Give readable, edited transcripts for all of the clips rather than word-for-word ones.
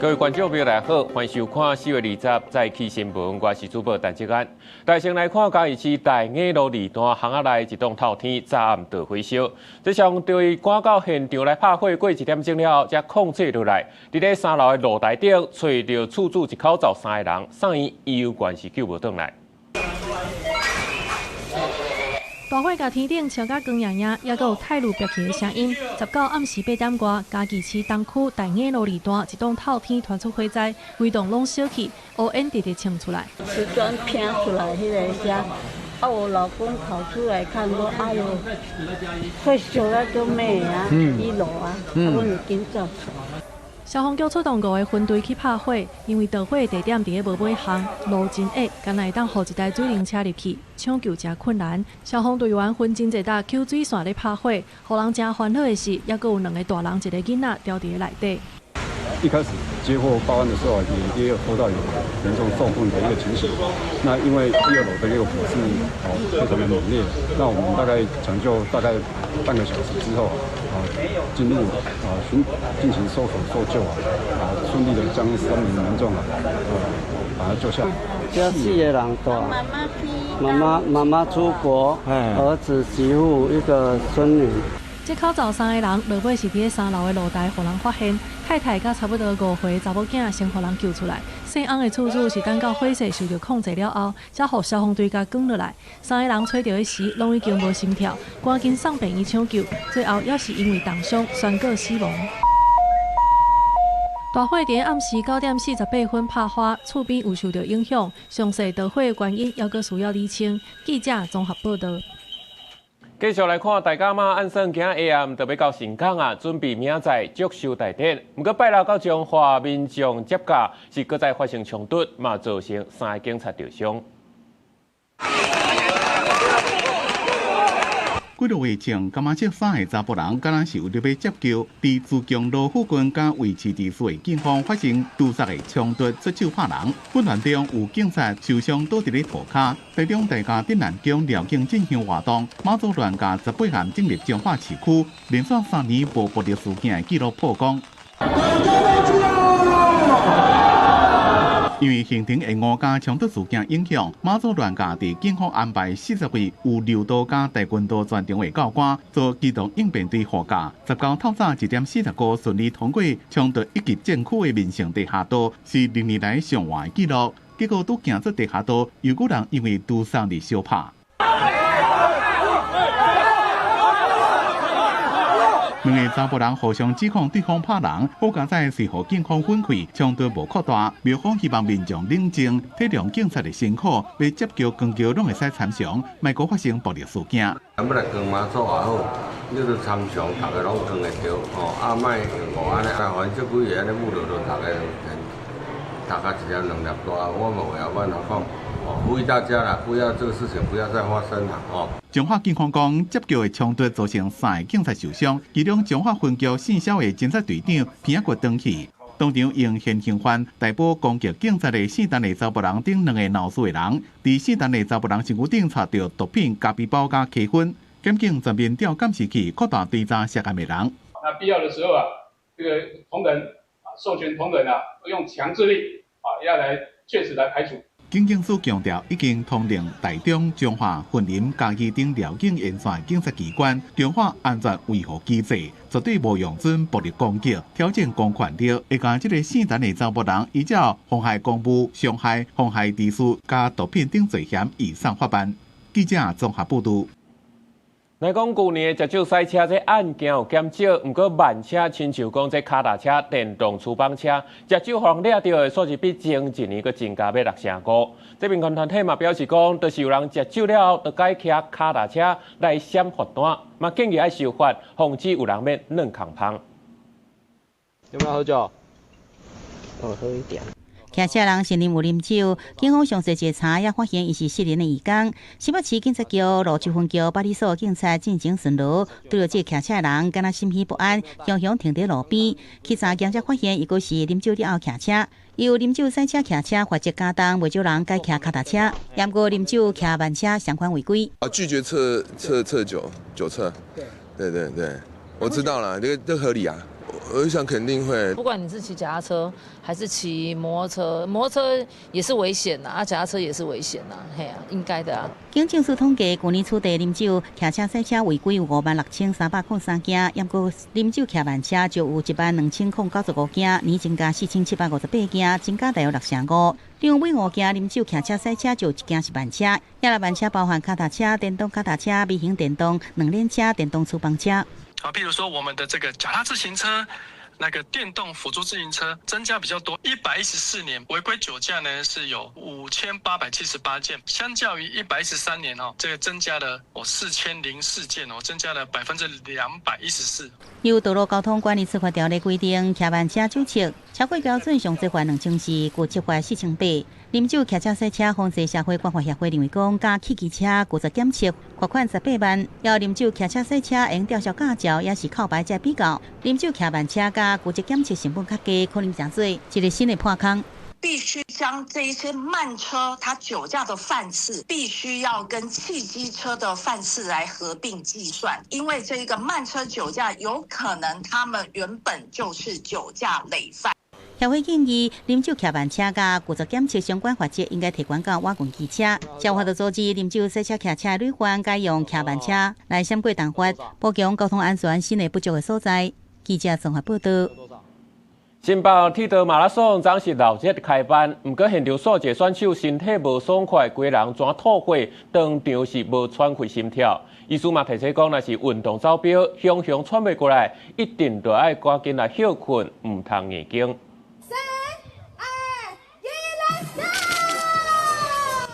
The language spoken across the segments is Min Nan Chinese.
各位觀眾朋友，大家好，歡迎收看4月20早起新聞，我是主播陳志安。大先來看嘉義市大雅路二段巷仔內一棟透天昨暗著火燒，這消防隊趕到現場來拍火，過一點鐘了後，才控制落來。佇咧三樓的露台頂，揣著厝主一口罩三个人，送醫猶原是救無轉來。大火共天頂燒甲光焱焱，猶閣有泰爐爆起的聲音。19暗時8點外，嘉義市東區大雅路二段一棟透天傳出火災，規棟攏燒去，烏煙直直衝出來。瓷磚飄出來彼个聲，啊，我老公跑出來看，說：哎喲，火燒得足猛啊，一樓啊，啊，阮就緊走出來。消防局出動五个分隊去拍火，因為著火的地點佇咧無尾巷，路真狹，干焦會當予一台水泥車入去，搶救誠困難。消防隊員分真濟搭抾水線咧拍火，予人誠煩惱的是，猶閣有兩个大人一个囡仔牢佇咧內底。一開始接獲報案的時候，也有收到有民眾受困的一個情形。那因為一二樓的一個火勢哦非常的猛烈，那我們大概搶救大概半個小時之後，啊進入啊尋進行搜索搜救啊，啊順利的將三名民眾啊，把他救下。這四個人蹛，媽媽出國，兒子媳婦一個孫女。這口罩三个人，落尾是佇咧三樓的露台，予人發現。太太佮差不多5歲查某囝先予人救出來。姓翁的厝主是等到火勢受著控制了後，才予消防隊共捲落來。三个人揣著彼時，攏已經無心跳，趕緊送病院搶救，最後也是因為凍傷宣告死亡。大火佇暗時9點48分拍花，厝邊有受著影響。詳細著火的原因猶閣需要釐清。記者綜合報導。繼續來看，大甲媽按算今下暗就欲到盛港啊，準備明仔載祝壽大典。毋過拜六到彰化民眾接駕是閣再發生衝突，嘛造成三个警察著傷。幾落月前，感覺這三个查埔人，敢若是為著欲接轎，佇自強路附近佮維持秩序的警方發生屠殺的衝突，出手拍人。混亂中有警察受傷倒佇咧塗跤。台中大甲鎮瀾宮寮境進行活動，媽祖亂駕18項進入彰化市區，連續3年無暴力事件的紀錄曝光。因為行程延誤佮衝突事件影響，媽祖鑾駕佇警方安排40位有柔道佮跆拳道專長的教官做機動應變隊護駕。19透早1點45順利通過衝突一級戰區的民生地下道，是歷年來上晚的紀錄。結果拄行出地下道，又有人因為屠殺而相拍。兩个查埔人互相指控對方拍人，好佳哉隨予警方分開，衝突無擴大。廟方希望民眾冷靜，體諒警察的辛苦，欲接轎扛轎攏會使參詳，莫閣發生暴力事件。咱欲來扛媽祖也好，你著參詳，逐个攏扛會著吼，啊，莫用誤按呢，啊，反正這幾个按呢舞落落，逐个大家一粒兩粒大，我嘛袂曉按怎講。呼籲大家啦，不要這個事情不要再發生啦！哦。彰化警方講，接轎的衝突造成三个警察受傷，其中彰化分局姓蕭的偵察隊長鼻仔骨斷去，當場用現行犯逮捕攻擊警察的姓陳的查埔人等兩个鬧事的人，佇姓陳的查埔人身軀頂查著毒品、咖啡包佮溪粉，檢警全面調監視器，擴大追查涉案的人。那必要的時候啊，這個同仁啊，授權同仁啊，用強制力啊，要來確實來排除。警政署強調，已經通令台中、彰化、雲林、嘉義等寮境沿線警察機關強化安全維護機制，絕對無容准暴力攻擊、挑戰公權力。會共這个姓陳的查埔人依照妨害公務、傷害、妨害秩序佮毒品等罪嫌移送法辦。記者綜合報導。來講，舊年食酒賽車這案件有減少，毋過慢車親像講這跤踏車、電動粗棒車，食酒予人掠著的數字比前一年閣增加欲6成5。這民權團體嘛表示講，就是有人食酒了後，就改騎跤踏車來閃罰單，嘛建議愛修法，防止有人欲軟空芳。有沒有喝酒？我喝一點。騎車人承認有啉酒，警方詳細檢查也發現伊是失聯的義工。新北市警察局蘆洲分局八里所警察進前巡邏，拄著這個騎車人，敢若心虛不安，雄雄停佇路邊。去查檢才發現，伊閣是啉酒了後騎車。伊有啉酒駛車騎車，罰則加重，袂少人改騎跤踏車。毋過啉酒騎慢車相款違規。啊，拒絕測酒測。對對對，我知道了，這個這合理啊。我想肯定會。不管你是騎腳踏車還是騎摩托車，摩托車也是危險呐，啊，腳踏車也是危險呐，嘿啊，應該的啊。警政署統計，舊年取締啉酒騎車賽車違規有56,303件，毋過啉酒騎慢車就有12,095件，年增加4,758件，增加大約6成5。另外，每五件啉酒騎車賽車就有一件是慢車，遐個慢車包含腳踏車、電動腳踏車、微型電動、兩輪車、電動粗磅車。啊，譬如說我們的這個腳踏自行車、那個電動輔助自行車增加比較多。114年違規酒駕呢是有5,878件，相較於113年哦，這個增加了哦4,004件哦，增加了214%。由道路交通管理處罰條例規定，騎慢車酒測超過標準上濟罰2,400，舊測罰4,800。啉酒騎車賽車防制社會關懷協會認為講，佮汽機車拒絕檢測罰款18萬，要啉酒騎車賽車會吊銷駕照，也是扣牌才比較。啉酒騎慢車佮拒絕檢測成本較低，可能成做一個新的破空。必須將這一些慢車，它酒駕的犯次必須要跟汽機車的犯次來合併計算，因為這個慢車酒駕有可能他們原本就是酒駕累犯。協會建議，啉酒騎慢車佮拒絕檢測相關罰則應該提懸到倚近機車。才有法度阻止啉酒賽車騎車的累犯改用騎慢車來閃過重罰，補強交通安全新的不足的所在。記者綜合報道。新北鐵道馬拉松昨是鬧熱開辦，毋過現場煞一個選手身體無爽快，規人怎吐血，當場是無喘氣心跳。醫師嘛提醒講，若是運動走標，雄雄喘袂過來，一定著愛趕緊來歇睏，毋通硬撐。三、二、一，Let's go！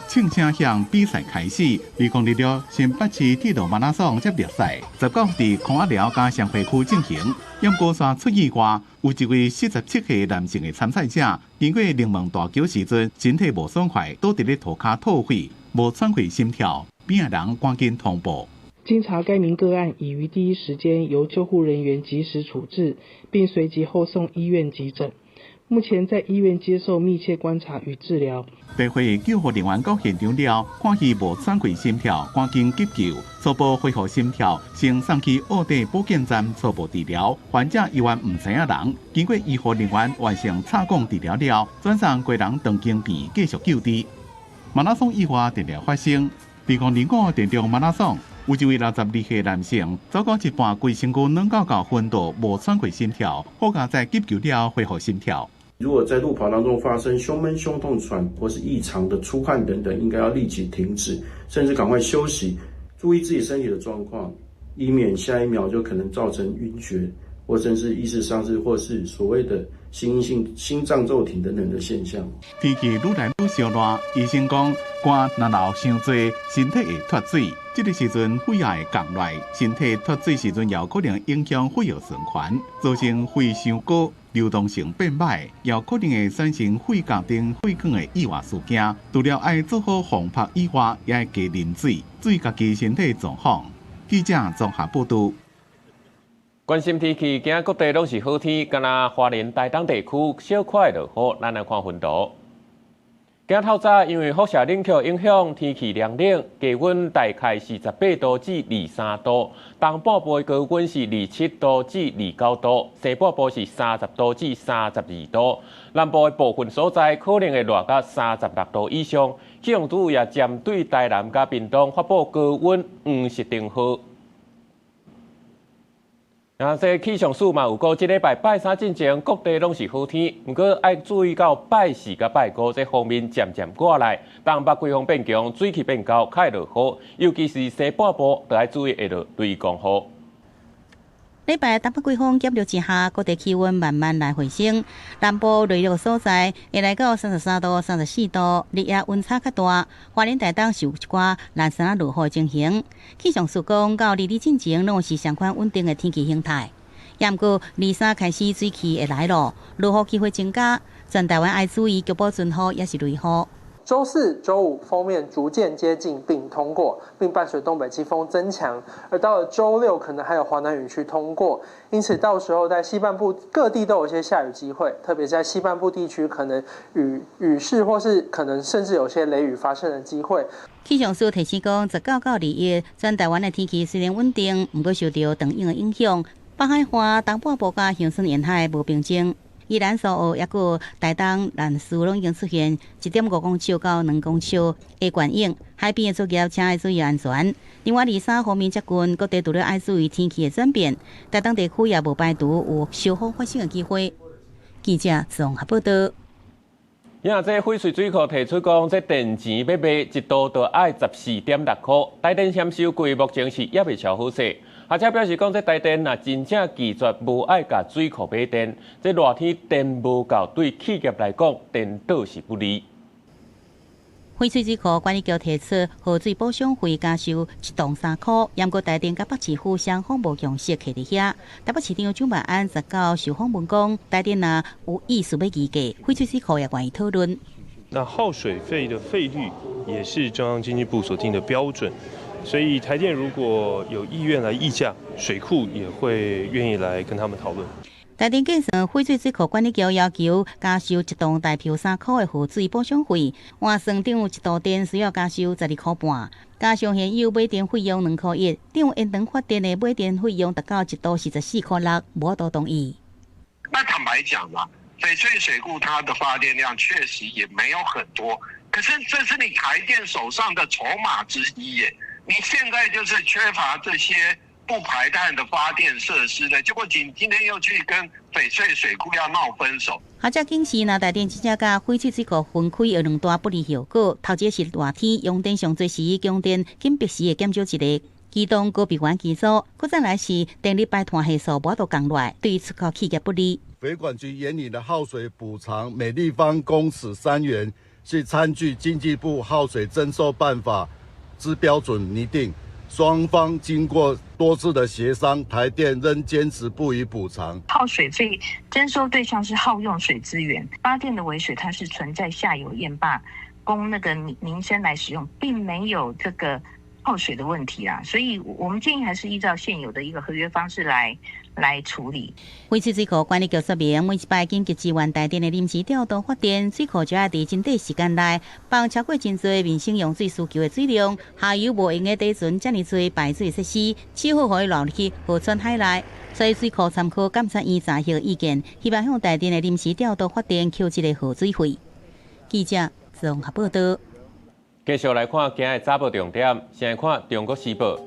唱聲響，比賽開始。2026新北市鐵道馬拉松接力賽，19佇空鴨寮佮雙溪區進行。毋過煞出意外，有一位47歲男性的參賽者，經過龍門大橋時陣，身體無爽快，倒佇咧塗跤吐血，無喘氣心跳，邊仔人趕緊通報。經查該名個案已於第一時間由救護人員及時處置，並隨即後送醫院急診。目前在醫院接受密切觀察與治療。地會救護人員到現場了，看伊無喘氣心跳，趕緊急救，初步恢復心跳，先送去澳地保健站初步治療。患者猶原毋知影人，經過醫護人員完成插管治療了，轉送歸人長庚病院繼續救治。馬拉松意外定定發生，2005電動馬拉松，有一位62歲男性，走到一半，規身軀軟厚厚昏倒，無喘氣心跳，好佳哉急救了恢復心跳。如果在路跑當中發生胸悶、胸痛、喘或是異常的出汗等等，應該要立即停止，甚至趕快休息，注意自己身體的狀況，以免下一秒就可能造成暈厥，或甚至意識喪失，或是所謂的心因性心臟驟停等等的現象。天氣愈來愈燒熱，醫生講汗若流傷濟，身體會脫水。這個時陣血壓會降落來，身體脫水時陣有可能影響血液循環，造成血傷高、流動性變歹，也可能會產生肺夾等血管的意外事件。除了愛做好防拍以外，也愛加啉水，注意家己身體狀況。記者綜合報道。關心天氣，今仔各地攏是好天，干焦花蓮、台東地區小可會落雨，咱來看雲圖。今仔透早因為輻射冷卻影響，天氣涼冷，低溫大概是18度至23度，東半部的高溫是27度至29度，西半部是30度至32度，南部的部分所在可能會熱到36度以上。氣象署也針對台南佮屏東發布高溫黃色燈號。啊，這氣象署嘛有講，這禮拜拜三進前各地攏是好天，毋過愛注意到拜四佮拜五這鋒面漸漸過來，東北季風變強，水汽變厚，較會落雨，尤其是西半部，著愛注意會落雷公雨。禮拜東北季風減弱之下，各地氣溫慢慢來回升。南部內陸所在會來到33度、34度，日夜溫差較大。花蓮、台東是有一寡零星落雨情形。氣象署講，到二二進前攏是相款穩定的天氣形態。也毋過23開始水汽會來咯，落雨機會增加。全台灣愛注意局部陣雨，抑是雷雨。週四、週五鋒面逐漸接近並通過，並伴隨東北季風增強。而到了週六，可能還有華南雨區通過，因此到時候在西半部各地都有一些下雨機會，特別在西半部地區，可能雨勢或是可能甚至有些雷雨發生的機會。氣象署提醒講，19到21，全台灣的天氣雖然穩定，毋過受著長雨的影響，北海岸東半部佮恒春沿海無平靜。宜蘭蘇澳抑閣台東蘭嶼攏已經出現1.5公尺到2公尺的懸湧，海邊的作業請愛注意安全。另外，二三鋒面接近，各地除了愛注意天氣的轉變，台東地區也無排除有小雨發生的機會。記者綜合報道。呀，這翡翠水庫提出講，這電錢欲賣一度就愛14.6箍，台電嫌收貴，目前是猶未瞧好勢。而且表示講，這台電若真正拒絕無愛共水庫買電，這熱天電無夠，對企業來講，顛倒是不利。翡翠水庫管理局提出耗水補償費加收一度3箍，毋過台電佮北市府雙方無共識，徛佇遐。台北市長蔣萬安19受訪問講，台電若有意思欲議價，翡翠水庫也願意討論。那耗水費的費率也是中央經濟部所定的標準，所以台電如果有意願來議價，水庫也會願意來跟他們討論。台電計算翡翠水庫管理局要求加收一度台票3箍的耗水補償費，換算等於一度電需要加收12箍半，加上現有買電費用2箍1，等於延長發電的買電費用達到一度44箍6，無法度同意。那坦白講嘛，翡翠水庫它的發電量確實也沒有很多，可是這是你台電手上的籌碼之一耶。你現在就是缺乏這些不排碳的發電設施呢，結果你今天又去跟翡翠水庫要鬧分手。學者警示，若台電真正共翡翠水庫分開，有兩大不利後果。頭一個是熱天用電上濟時，供電緊迫時會減少一個機動高備源機組，閣再來是電力排碳係數無法度降落來，對出口企業不利。肥管局研擬的耗水補償每立方公尺3元，是參據經濟部耗水徵收辦法之標準擬定。雙方經過多次的協商，台電仍堅持不予補償。耗水費徵收對象是耗用水資源，發電的尾水它是存在下游堰壩，供那個民生來使用，並沒有這個耗水的問題啦。所以我們建議還是依照現有的一個合約方式來處理。翡翠水庫管理局說明，每一擺緊急支援台電的臨時調度發電，水庫就愛佇真短時間內放超過真濟民生用水需求的水量，下游無閒得貯存遮爾濟排水設施，只好予伊流入去河川海內。所以水庫參考監察院查核意見，希望向台電的臨時調度發電扣這個耗水費。記者綜合報道。繼續來看今日早報重點，先來看《中國時報》。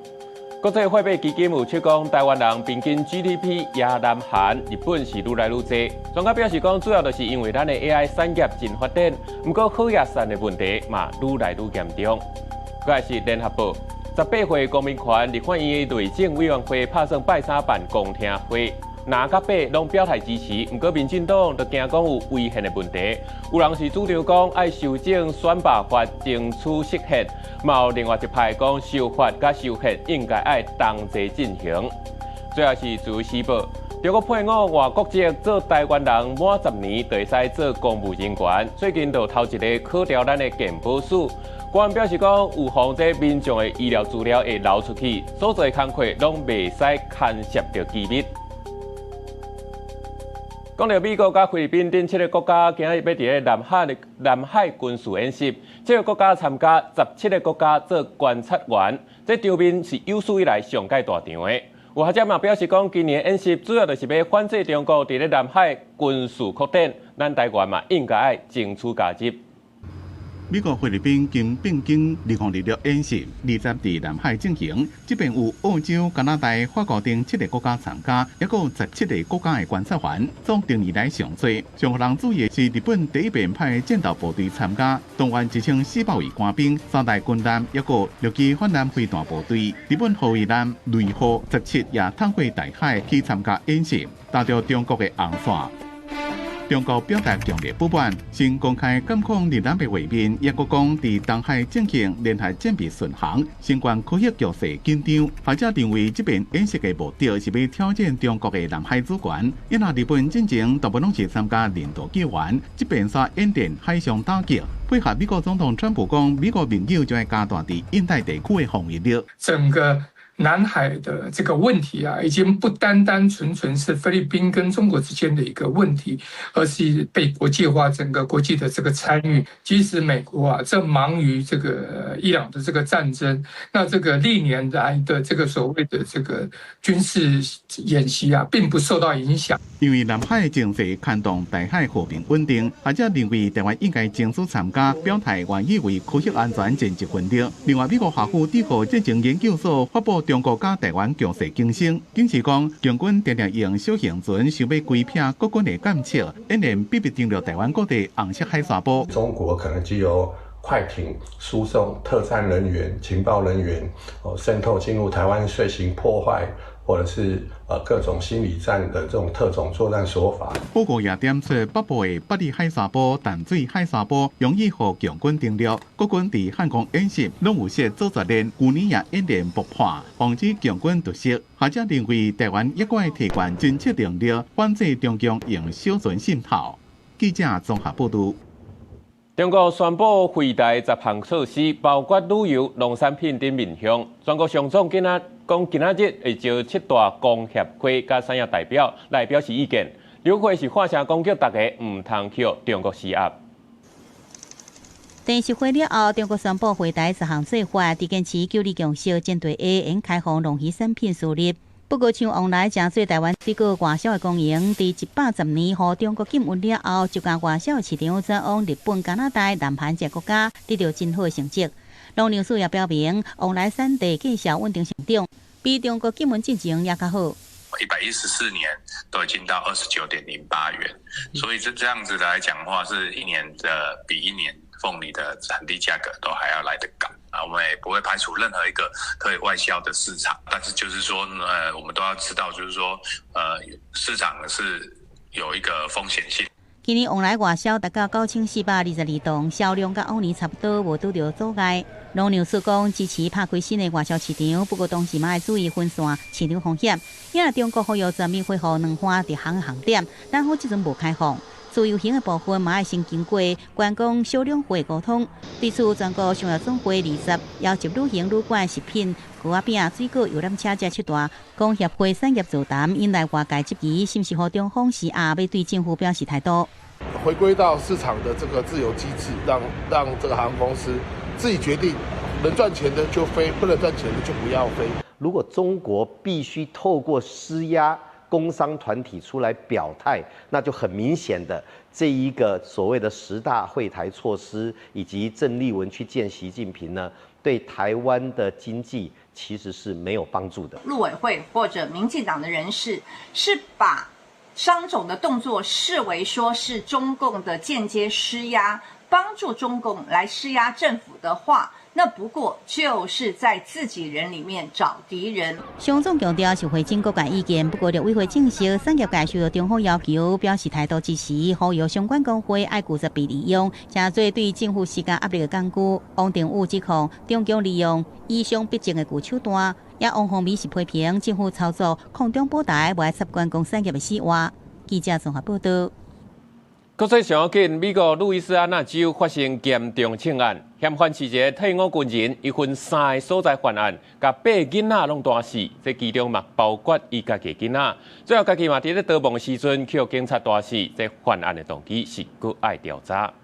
國際貨幣基金有測講，台灣人平均 GDP 贏南韓、日本是愈來愈濟。專家表示講，主要就是因為咱的 AI 產業真發展，毋過好額散的問題嘛愈來愈嚴重。閣來是聯合報，18歲公民權立法院內政委員會拍算拜三辦公聽會，藍佮白攏表態支持，毋過民進黨就驚講有違憲的問題。有人是主張講愛修正選罷法，爭取釋憲，嘛有另外一派講修法佮修憲應該愛同齊進行。最後是自由時報，中國配偶換國籍做台灣人滿10年就會使做公務人員，最近就頭一个考著咱的健保署。官員表示講，有防這民眾的醫療資料會流出去，所做的工課攏袂使牽涉著機密。講著美國佮菲律賓等七个國家，今日欲佇咧南海軍事演習，這個國家參加17個國家做觀察員，這場面是有史以來上蓋大場的。有學者嘛表示講，今年演習主要就是欲反制中國佇咧南海軍事擴展，咱台灣嘛應該愛爭取加入。美國、菲律賓肩並肩2026演習，20佇南海進行。這遍有澳洲、加拿大、法國等七个國家參加，抑閣有17個國家的觀察員，總定年來上濟。上予人注意的是，日本第一遍派戰鬥部隊參加，動員1400位官兵、三台軍艦，抑閣六支反艦飛彈部隊。日本護衛艦雷號17也通過大海去參加演習，踏著中國的紅線。中國表達強烈不滿，先公開監控日艦的畫面，抑閣講佇東海進行聯合戰備巡航，相關區域局勢緊張。學者認為，這遍演習的目的是欲挑戰中國的南海主權。因為日本進前大部攏是參加人道救援，這遍煞演練海上打擊，配合美國總統川普講，美國盟友將會加大佇印太地區的防禦力。整個南海的這個問題啊，已經不單單純純是菲律賓跟中國之間的一個問題，而是被國際化，整個國際的這個參與。即使美國啊正忙於這個伊朗的這個戰爭，那這個歷年來的這個所謂的這個軍事演習啊，並不受到影響。因為南海情勢牽動台海和平穩定，學者認為台灣應該爭取參加，表態願意為區域安全盡一份力。另外，美國華府智庫戰爭研究所發布中國佮台灣強勢競爭，警示講，共軍定定用小型船想欲規避國軍的監測，俨然秘密登陸台灣各地紅色海沙埔。中國可能藉由快艇輸送特戰人員、情報人員，哦，滲透進入台灣遂行破壞，或者是各種心理戰的這種特種作戰手法。報告也點出北部的八里海沙埔、淡水海沙埔容易予共軍登陸，國軍佇漢光演習攏有設做作練，舊年也演練爆破，防止共軍突襲。學者認為台灣抑閣愛提懸偵測能力，反制中共用小船滲透。記者綜合報導。中國宣布惠台十項措施，包括旅遊、農產品等面向。全國商總今仔講今仔日會召七大工協會佮產業代表來表示意見。兩會是喊聲講叫大家毋通予中國施壓。電視會了後，中國宣布惠台十項做法，佇堅持九二共識，針對 A 應開放農漁產品輸入。不過，像旺來誠濟台灣水果外銷的供應，佇110年予中國禁運了後，就共外銷市場轉往日本、加拿大、南韓這國家，得著真好的成績。農糧署也表明，旺來產地繼續穩定成長，比中國禁運進前也較好。 114年都已經到29.08元，所以這樣子來講的話，是一年的比一年鳳梨的產地價格都還要來得高啊！我們也不會排除任何一個可以外銷的市場，但是就是說，我們都要知道，就是說，市場是有一個風險性。今年旺來外銷達到9422噸，銷量佮往年差不多，無拄著阻礙。農糧署講支持拍開新的外銷市場，不過同時嘛愛注意分散市場風險。因為中國呼籲全面恢復兩岸直航航點，咱好這陣無開放。自由行的部分嘛愛先經過觀光小兩會溝通。對此，全國商業總會20邀集旅行、旅館、食品、糕仔餅、水果、遊覽車這七大工協會產業座談，引來外界質疑，是毋是予中方施壓，欲對政府表示態度？回歸到市場的這個自由機制，讓這個航空公司自己決定，能賺錢的就飛，不能賺錢的就不要飛。如果中國必須透過施壓工商團體出來表態，那就很明顯的這一個所謂的十大惠台措施，以及鄭麗文去見習近平呢，對台灣的經濟其實是沒有幫助的。陸委會或者民進黨的人士是把商總的動作視為說是中共的間接施壓，幫助中共來施壓政府的話，那不過就是在自己人裡面找敵人。商總強調是會徵各界意見，不過陸委會證實，產業界受到中方要求，表示態度支持，呼籲相關工會愛拒絕被利用，誠濟對政府施加壓力的工具。王定宇指控中共利用以商逼政的舊手段，也王鴻薇是批評政府操作抗中保台，無愛插觀光產業的死活。記者綜合報道。國際上要緊，美國路易斯安那州發生嚴重槍案，嫌犯是一个退伍軍人，伊分三个所在犯案，共八个囡仔攏彈死，這其中嘛包括伊家己囡仔。最後家己嘛佇咧逃亡時陣，予警察彈死，這犯案的動機是閣愛調查。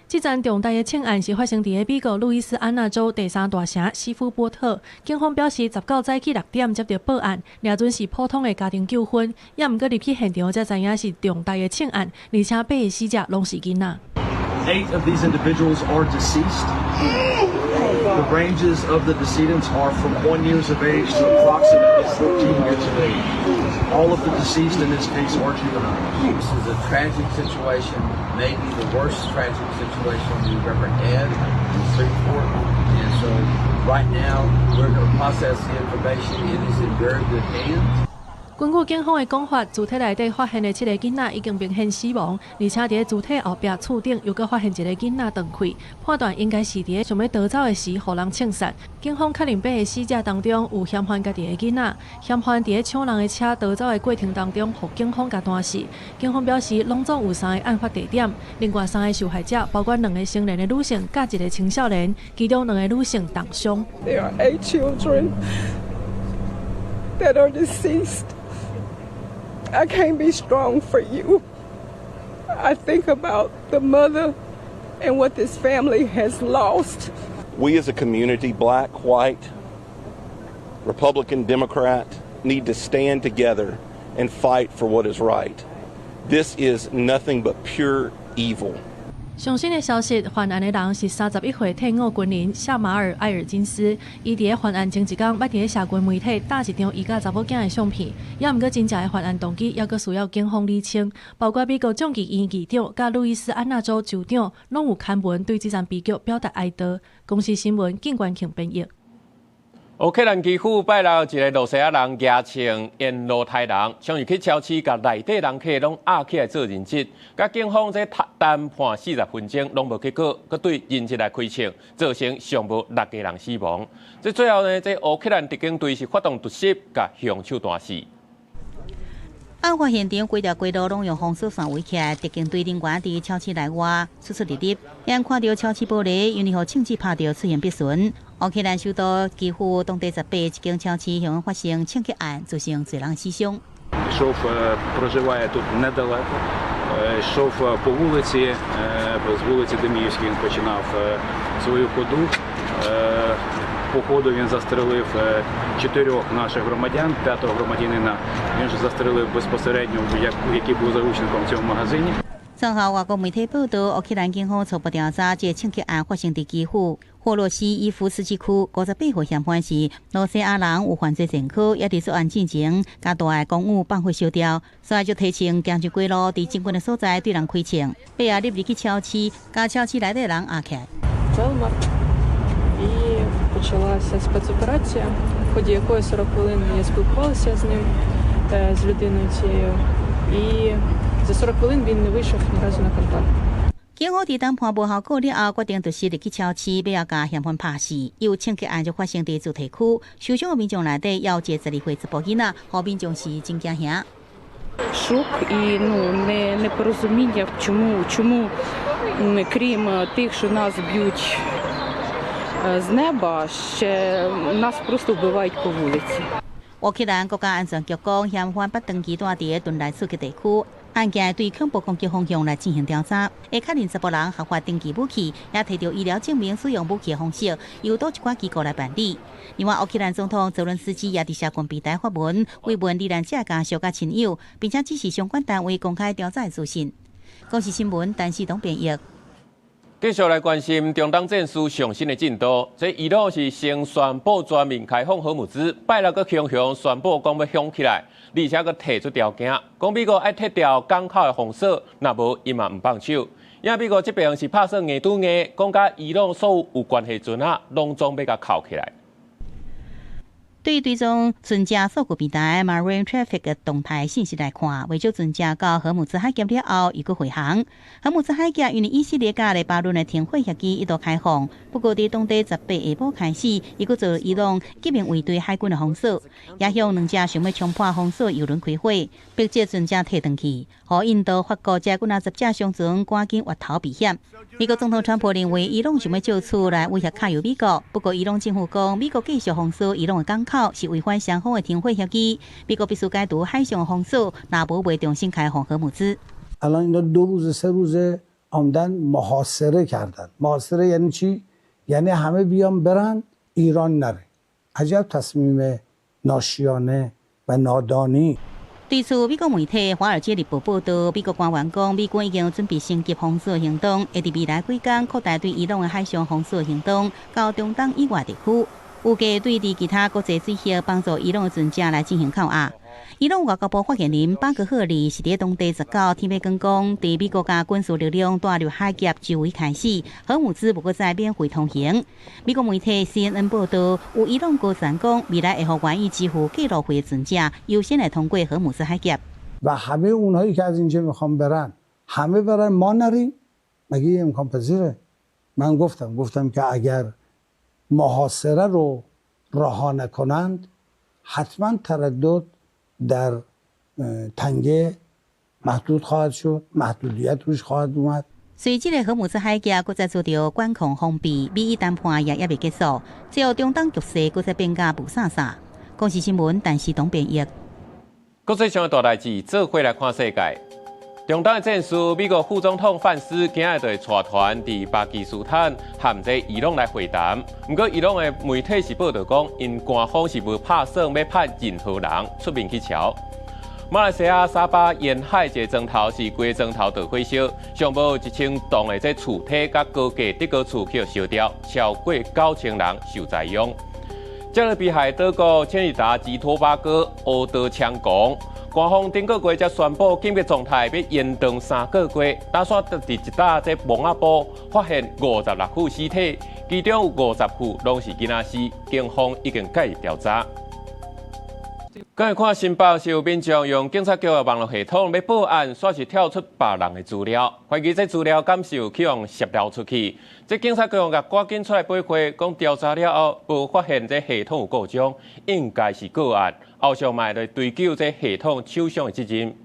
這樁重大的槍案是發生佇咧美國路易斯安那州第三大城西夫波特。警方表示，19早起6點接著報案，掠準是普通的家庭糾紛，也毋過入去現場才知影是重大的槍案，而且八个死者攏是囡仔。 Eight of these individuals are deceased. The ranges of the decedents are from 1 years of age to approximately 14 years of age. All of the deceased in this case are juveniles. This is a tragic situation, maybe the worst tragic situation we've ever had in Shreveport. And so right now we're going to process the information. It is in very good hands. 根據警方的講法，屍體內底發現的七个囡仔已經明顯死亡，而且佇咧屍體後壁厝頂又閣發現一个囡仔斷氣，判斷應該是佇咧想欲逃走的時，予人槍殺。警方確認八个死者當中有嫌犯家己的囡仔，嫌犯佇咧搶人的車逃走的過程當中，予警方共彈死。警方表示，攏總有三个案發地點，另外三个受害者包括兩个成年的女性，佮一个青少年，其中兩个女性重傷。 There are eight children that are deceased. I can't be strong for you. I think about the mother And what this family has lost. We as a community, black, white, Republican, Democrat, need to stand together and fight for what is right. This is nothing but pure evil. 上新的消息，犯案的人是31歲退伍軍人夏馬爾·埃爾金斯。伊佇咧犯案前一工，捌佇咧社群媒體貼一張伊佮查某囝的相片。猶毋過真正的犯案動機，猶閣需要警方釐清。包括美國眾議院議長佮路易斯安那州州長，攏有刊文對這場悲劇表達哀悼。公視新聞，靳冠慶編譯。烏克蘭基輔拜六一个露西亞人舉槍沿路刣人，衝入去超市，共內底人客攏押起來做人質，佮警方這談判40分鐘攏無結果，閣對人質來開槍，造成上無六个人死亡。這最後呢，這烏克蘭特警隊是發動突襲，共兇手彈死。案發現場規條街路攏用封鎖線圍起來，特警隊人員佇超市內外出出入入，眼看著超市玻璃因為予槍子拍著出現破損。烏克蘭首都基輔當地18一間超市向發生槍擊案，造成濟人死傷。 Йшов, проживає тут недалеко. Йшов по вулиці, з вулиці Деміївській він починав свою ходу. По ходу він застрелив чотирьох наших громадян, п'ятого громадянина він вже застрелив безпосередньо, який був заручником в цьому магазині. 綜合外國媒體報道，烏克蘭警方初步調查，這个槍擊案發生佇基輔霍洛西伊夫斯基區，58歲嫌犯是羅西亞人，有犯罪前科，也佇作案進前，共大的公寓放火燒掉，所以就提槍行入街路，佇警棍的所在對人開槍，尾仔入入去超市，共超市內底人押起來。 І почалася спецоперація, в ході якої 40 хвилин я спілкувалася з ним, з людиною цією, і за 40 хвилин він не вийшов ні разу на контакт. 警方佇談判無效果了後，決定就是入去超市，欲共嫌犯拍死。有槍擊案就發生佇住宅區，受傷的民眾內底有一個12歲查埔囡仔，予民眾是真驚嚇。 Шок і ну не непорозуміння, чому крім тих, що нас б'ють з неба, ще нас просто вбивають по вулиці. 烏克蘭國家安全局講，嫌犯捌長期蹛佇咧頓內茨克地區，案件對恐怖攻擊方向來進行調查，會確認查埔人合法登記武器，也提著醫療證明使用武器的方式，由佗一寡機構來辦理。另外，烏克蘭總統澤倫斯基也佇社群平台發文，慰問罹難者家屬佮親友，並且指示相關單位公開調查的資訊。公視新聞，陳世東編譯。繼續來關心中東戰事上新的進度。這伊朗是先宣布全面開放荷姆茲，拜六閣雄雄宣布講欲封起來，而且閣提出條件，講美國愛撤掉港口的封鎖，若無伊嘛毋放手。因為美國這邊是拍算硬拄硬，講佮伊朗所有有關係船仔，攏總欲共扣起來。對追蹤船隻數據平台 Marine Traffic 的動態信息來看，袂少船隻到荷姆茲海峽了後，又閣回航。荷姆茲海峽因為以色列佮黎巴嫩的停火協議一度開放，不過佇當地18下晡開始，伊閣遭伊朗革命衛隊海軍的封鎖，也向兩隻想欲衝破封鎖油輪開火，逼這船隻退轉去，予印度、法國這幾若十隻商船趕緊越頭避險。美國總統川普認為伊朗想欲借此來威脅卡油美國，不過伊朗政府講，美國繼續封鎖伊朗的港口是違反雙方的停火協議，美國必須解除海上封鎖，若無袂重新開放荷姆茲。 الان اینا 2 روز 3 روزه آمدن محاصره کردن. محاصره یعنی چی؟ یعنی همه بیان برن، ایران نره. عجب تصمیم ناشیانه و نادانی. 對此，美國媒體《華爾街日報》報導，美國官員講，美軍已經準備升級封鎖行動，會佇未來幾工擴大對伊朗的海上封鎖行動，到中東以外地區。預計對佇其他國際水域幫助伊朗的船隻來進行扣押。伊朗外交部發言人巴格赫里是佇當地19天欲光講，佇美國共軍事力量帶入海峽周圍開始，荷姆茲無閣再免費通行。美國媒體 CNN 報導，有伊朗高層講，未來會予願意支付過路費的船隻優先來通過荷姆茲海峽。 و همه اونهایی که از اینجا میخوان برن، همه برن، ما نریم؟ مگه امکان پذیره؟ من گفتم که اگر محاصره رو رها نکنند، حتما تردد در تنگه محدود خواهد شد، محدودیت روش خواهد اومد. 隨這个荷姆茲海峽閣再遭著管控封閉，美伊談判也猶未結束，最後中東局勢閣再變甲霧煞煞。公視新聞，陳世東編譯。國際上的大代誌，做伙來看世界。中東的戰事，美國副總統范斯今仔日就會帶團佇巴基斯坦和這伊朗來會談。毋過伊朗的媒體是報道講，𪜶官方是無拍算欲派任何人出面去喬。馬來西亞沙巴沿海一個莊頭是規个莊頭著火燒，上無1000棟的這厝體佮高價德國厝去燒掉，超過9000人受災殃。加勒比海島國千里達及多巴哥烏刀槍狂，官方頂個月才宣布緊急狀態，欲延長3個月。打算佇一搭這墓仔埔發現56具屍體，其中有50具攏是囡仔屍，警方已經介入調查。閣來看新北市有民眾用警察局的網路系統欲報案，煞是跳出別人的資料，懷疑這資料敢是有去予洩漏出去。這警察局共趕緊出來回覆，講調查了後無發現這系統有故障，應該是個案。後續嘛會追究這系統廠商的責任。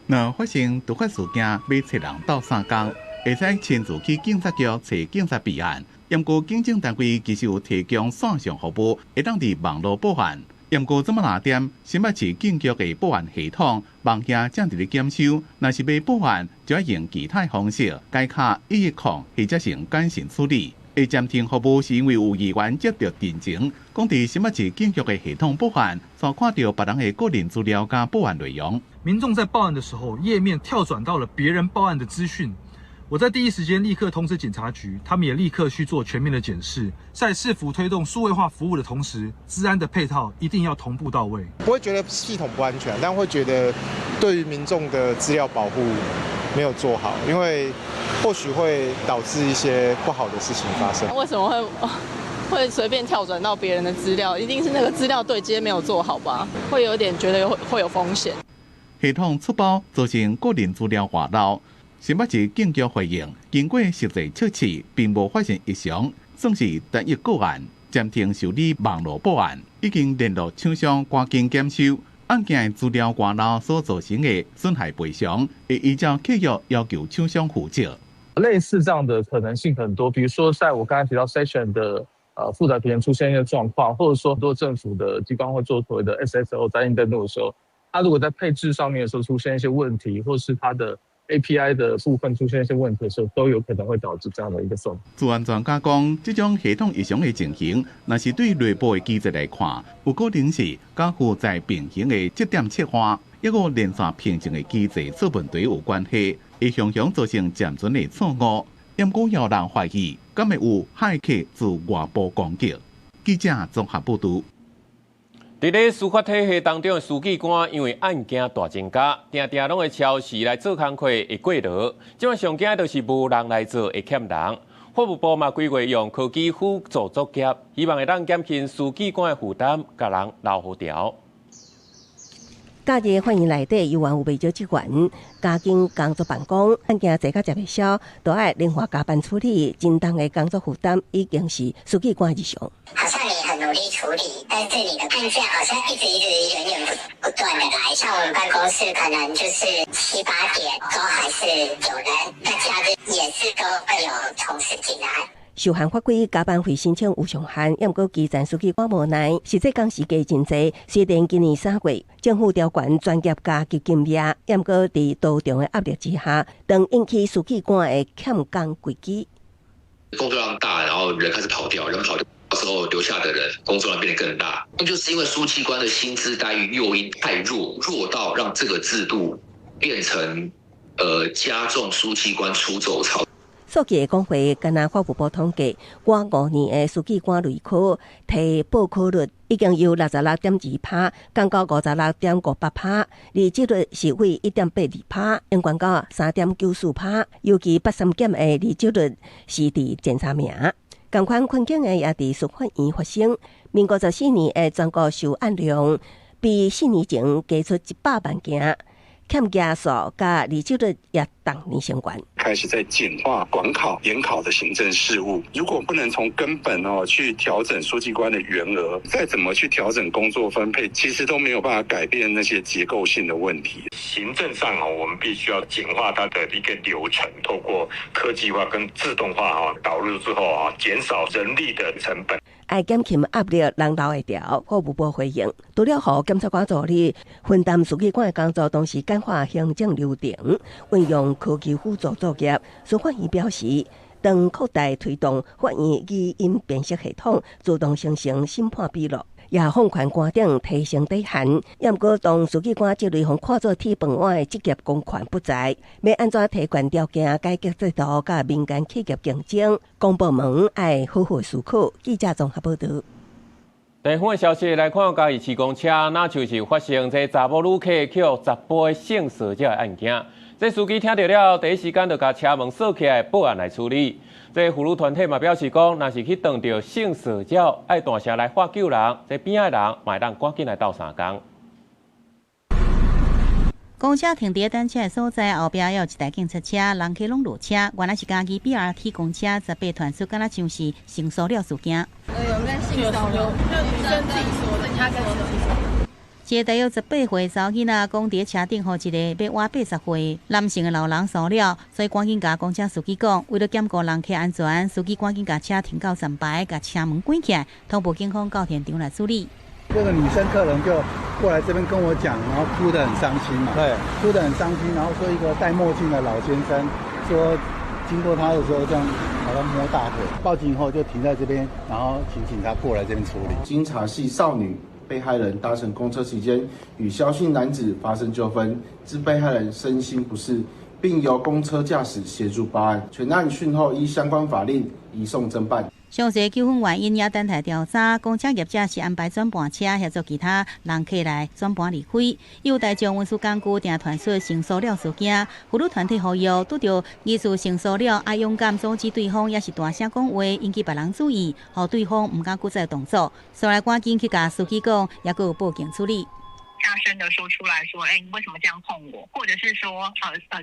若發生突發事件，欲揣人鬥相共，會使親自去警察局揣警察備案。毋過警政單位其實有提供線上服務，會當佇網路報案。毋過這馬若點，新北市警局的報案系統，網頁正佇咧檢修。若是欲報案，就愛用其他方式，改敲110或者是用簡訊處理。會暫停服務是因為有議員接著陳情，講佇新北市警局的系統報案，煞看著別人的個人資料佮報案內容。民眾在報案的時候，頁面跳轉到了別人報案的資訊。我在第一時間立刻通知警察局，他們也立刻去做全面的檢視。在市府推動數位化服務的同時，資安的配套一定要同步到位。不會覺得系統不安全，但會覺得對於民眾的資料保護沒有做好，因為或許會導致一些不好的事情發生。為什麼會隨便跳轉到別人的資料？一定是那個資料對接沒有做好吧？會有點覺得會有風險。系統出包造成個人資料外漏。新北市警局回應，經過實際測試，並無發現異常，算是單一個案，暫停受理網路報案，已經聯絡廠商趕緊檢修案件的資料外漏所造成的損害賠償，會依照契約要求廠商負責。類似這樣的可能性很多，比如說在我剛才提到 Session 的負載平衡出現一些狀況，或者說很多政府的機關會做所謂的 SSO 在印登錄的時候，它如果在配置上面的時候出現一些問題，或是它的 API 的部分出現一些問題的時候，都有可能會導致這樣的一個狀況。資安專家講，這種系統異常的情形，若是對內部的機制來看，有可能是佮負載平衡的節點切換，抑閣連線平靜的機制出問題有關係，會常常造成暫存的錯誤。毋過有人懷疑，敢會有駭客自外部攻擊？記者綜合報導。佇咧司法體系當中的書記官，因為案件大增加，定定攏會超時來做工課，會過勞。這馬上驚就是無人來做，會欠人。法務部嘛規劃用科技輔助作業，希望會當減輕書記官的負擔，共人留予調。假日法院內底猶原有袂少職員加緊工作辦公，案件濟甲食袂消，都愛另外加班處理，真重的工作負擔已經是書記官日常。好像你很努力處理，但是你的案件好像一直一直源源不斷的來。像我們辦公室可能就是7、8點都還是有人，那假日也是都會有同事進來。受限法規加班費申請有上限，毋過基層書記官無奈，實際工時加真濟。雖然今年3月政府調懸專業加給金額，毋過佇多重的壓力之下，當引起書記官的欠工危機。工作量大，然後人開始跑掉，人跑掉之後留下的人工作量變得更大。那就是因為書記官的薪資待遇誘因太弱，弱到讓這個制度變成加重書記官出走潮。數據會講話，敢若法務部統計，過5年的書記官類科提報考率已經由66.2%降到56.58%，離職率是為1.82%，升懸到3.94%，尤其八三減的離職率是佇前三名。仝款困境的也佇司法院發生。民國14年的全國收案量比4年前加出100萬件。欠件數佮離職率也逐年升懸。開始在簡化管考、研考的行政事務。如果不能從根本哦去調整書記官的員額，再怎麼去調整工作分配，其實都沒有辦法改變那些結構性的問題。行政上哦，我們必須要簡化它的一個流程，透過科技化跟自動化哦導入之後啊，減少人力的成本。愛減輕壓力，人留會牢。法務部回應，除了予檢察官助理分擔書記官的工作，同時簡化行政流程，運用科技輔助作業。司法院表示，當擴大推動法院語音辨識系統，自動生成審判筆錄，也放寬官長提升底限。毋過當書記官這類予看做鐵飯碗的職業公權不在，欲按怎提懸條件改革制度，佮民間企業競爭，公部門愛好好思考。記者綜合報導。地方的消息來看，嘉義市公車，若就是發生這查某旅客去予查埔性騷擾的案件。這司機聽著了，第一時間就共車門鎖起來，報案來處理。這婦女團體嘛表示講，若是去碰著性騷擾，愛大聲來喊救人，這邊仔的人嘛會當趕緊來鬥相共。公車停佇等車的所在，後壁猶有一台警察車，人客攏落車。原來是嘉義 BRT 公車18傳出，敢若像是性騷擾事件。有沒有性騷擾？女生自己說的，她跟自己說。一个大約18歲查某囡仔講，佇車頂予一个欲倚80歲男性的老人騷擾，所以趕緊共公車司機講，為了兼顧人客安全，司機趕緊共車停到站牌，共車門關起來，通報警方到現場來處理。這個女生客人就過來這邊跟我講，然後哭得很傷心嘛，對，哭得很傷心，然後說一個戴墨鏡的老先生說，經過他的時候這樣好像摸大腿，報警以後就停在這邊，然後請警察過來這邊處理。經查係少女被害人搭乘公車期間與蕭姓男子發生糾紛，致被害人身心不適，並由公車駕駛協助報案。全案訊後依相關法令移送偵辦。詳細糾紛原因也等待調查。公車業者是安排轉盤車協助其他人客來轉盤離開。有大眾運輸工具定傳出性騷擾事件，婦女團體呼籲，拄著疑似性騷擾，愛勇敢阻止對方，抑是大聲講話，引起別人注意，予對方毋敢閣再動作。所以趕緊去共司機講，抑閣有報警處理。大聲的說出來說，欸，你為什麼這樣碰我？或者是說，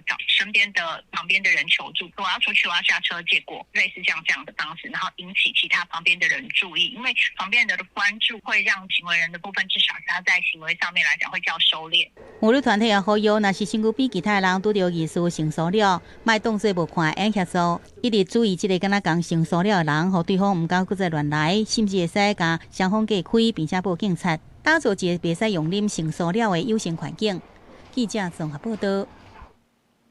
找身邊的旁邊的人求助，我要出去，我要下車，結果類似像這樣的方式，然後引起其他旁邊的人注意，因為旁邊的關注會讓行為人的部分至少他在行為上面來講會較收斂。婦女團體也呼籲，若是身軀邊其他人拄著疑似性騷擾，莫當作無看見協助，一直注意這个敢若共性騷擾的人，予對方毋敢閣再亂來，甚至會使共雙方隔開，並且報警察。打造一个袂使容忍性騷擾的友善環境。記者綜合報導。